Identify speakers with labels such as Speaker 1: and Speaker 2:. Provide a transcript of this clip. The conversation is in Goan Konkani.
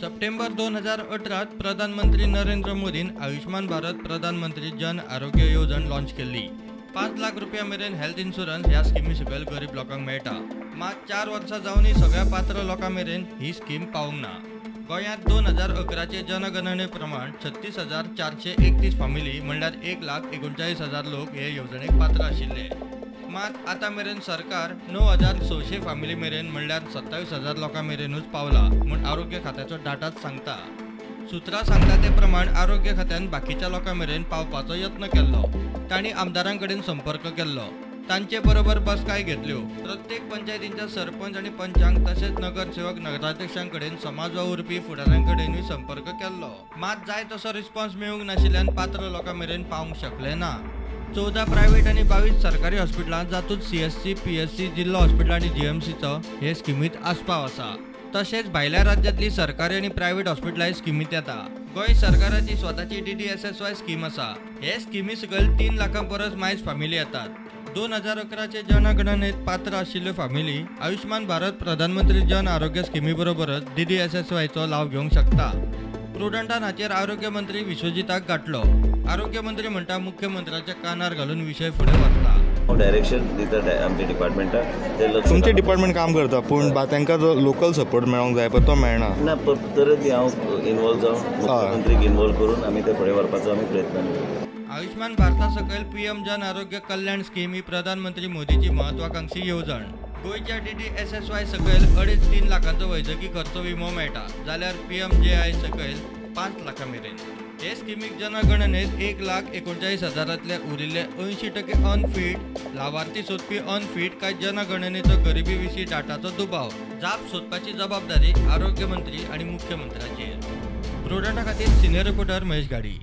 Speaker 1: सप्टेंबर 2018 प्रधानमंत्री नरेंद्र मोदीन आयुष्मान भारत प्रधानमंत्री जन आरोग्य येवजण लॉन्च केल्ली. 5 लाख रुपया मेरेन हेल्थ इन्शुरन्स ह्या स्किमी सकयल गरीब लोकांक मेळटा. मात 4 वर्सां जावनूय सगळ्या पात्र लोकां मेरेन ही स्कीम पावूंक ना. गोंयांत 2011चे जनगणने प्रमाण 36,431 फामिली म्हणल्यार 1,39,000 लोक हे येवजणेक पात्र आशिल्ले. मात आतां मेरेन सरकार 9,600 फामिली मेरेन म्हणल्यार 27,000 लोकां मेरेनूच पावला म्हूण आरोग्य खात्याचो डाटाच सांगता. सुत्रां सांगता ते प्रमाण आरोग्य खात्यान बाकीच्या लोकां मेरेन पावपाचो यत्न केल्लो. तांणी आमदारां कडेन संपर्क केल्लो, तांचे बरोबर बसकाय घेतल्यो. प्रत्येक पंचायतींच्या सरपंच आनी पंचांक तशेंच नगरसेवक नगराध्यक्षां कडेन समाज वावुरपी फुडाऱ्यां कडेनूय संपर्क केल्लो. मात जाय तसो रिस्पॉन्स मेळूंक नाशिल्ल्यान पात्र लोकां मेरेन पावूंक शकले ना. 14 प्रायव्हेट आनी 22 सरकारी हॉस्पिटलां जातूंत CSC, PSC, जिल्लो हॉस्पिटल आनी GMCचो हे स्किमींत आस्पाव आसा. तशेंच भायल्या राज्यांतली सरकारी आनी प्रायव्हेट हॉस्पिटलां स्किमींत येता. गोंय सरकाराची स्वताची DDSSY scheme आसा. हे स्किमी सकयल 3 लाखां परस मायज फामिली येतात. 2011चे जनगणनेत पात्र आशिल्ल्यो फामिली आयुष्मान भारत प्रधानमंत्री जन आरोग्य स्किमी बरोबरच DDSSYचो लाव घेवंक शकता. प्रुडंटान हाचेर आरोग्य मंत्री विश्वजीताक गांठलो. आरोग्य मंत्री म्हणटा मुख्यमंत्र्याच्या कानार घालून विशय फुडें व्हरता.
Speaker 2: डायरेक्शन दिता आमच्या डिपार्टमेंटाक.
Speaker 3: तुमचें डिपार्टमेंट काम करता पूण तांकां जो लोकल सपोर्ट मेळोंक जाय पळय तो मेळना.
Speaker 2: ना, तरच हांव इन्वॉल्व जावन मुख्यमंत्रीक इन्वॉल्व करून आमी ते फुडें व्हरपाचो आमी प्रयत्न करता.
Speaker 1: आयुष्मान भारता सकयल PM Jan Arogya Kalyan scheme ही प्रधानमंत्री मोदीची महत्वाकांक्षी येवजण. गोंयच्या DDSSY सकयल 2.5-3 लाखांचो वैजकी खर्च विमो मेळटा, जाल्यार PMJI सकयल 5 लाखां मेरेन. हे स्किमीक जनगणनेत 1,39,000तले उरिल्ले 80% अनफीट लावार्थी सोदपी अनफीट काय जनगणनेचो गरिबी विशीं डाटाचो दुबाव. जाप सोदपाची जबाबदारी आरोग्य मंत्री आनी मुख्यमंत्र्याचेर. प्रुडंटा खातीर सिनियर रिपोर्टर महेश गाडी.